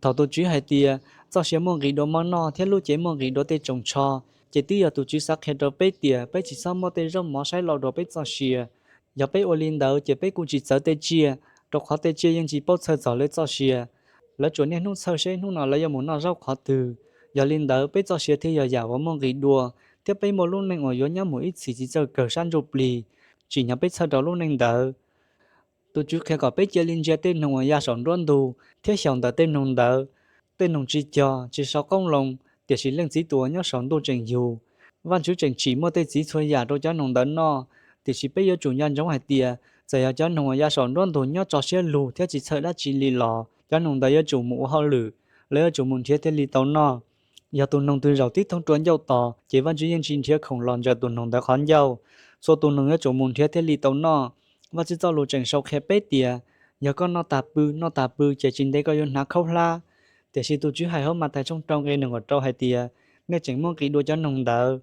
Thaum tus Tswv hais tias txoj sia muaj nqis dua mov noj thiab lub cev muaj nqis dua tej tsoos tsho, ces twb yog tus Tswv xav qhia rau peb tias peb tsis txhob muab tej zaub mov saib lau dua peb txoj sia. Yog peb ua li ntawd ces peb kuj tsis txawv tej tsiaj, rau qhov tej tsiaj yeej tsis paub txhawj txog lawv txoj sia. Lawv tsuas niaj hnub txhawj seb hnub no lawv yuav mus noj zaub qhov twg. Yog li ntawd peb txoj sia thiaj yog yam uas muaj nqis dua, thiab peb muaj lub neej uas yuav nyob mus ib txhis tsis txawj kawg sab ntsuj plig, tsim nyog peb txhawj rau lub neej ntawd. Tus Tswv qhia kom peb cia li ntsia tej noog uas ya saum nruab ntug thiab xyaum ntawm tej noog ntawd. Tej noog tsis cog, tsis sau qoob loo, tiam sis Leej Txiv tus uas nyob saum ntuj tseem yug. Vajtswv tseem tsim muaj tej txiv txhua yam rau cov noog ntawd noj, tiam sis peb yuav tsum nco ntsoov hais tias txawm yog cov noog uas ya saum nruab ntug nyob tso siab lug thiab tsis txhawj dab tsi li los cov noog ntawd yuav tsum mus ua hauj lwm, lawv yuav tsum mus nrhiav thiaj li tau noj. Yog tus noog twg zaum tib thooj rua ncauj tos ces Vajtswv yeej tsis nrhiav khoom los ntsaws tus noog ntawd qhov ncauj. Txhua tus noog yuav tsum mus nrhiav thiaj li tau noj. Vajtswv txoj lus tseem sau qhia peb tias yog koj noj tas pw noj tas pw ces tsis ntev koj yuav hnav khaub hlab. Tiam sis tus Tswv hais hauv Mathais tshooj rau nqe nees nkaum rau hais tias nej tseem muab nqis dua cov noog ntawd.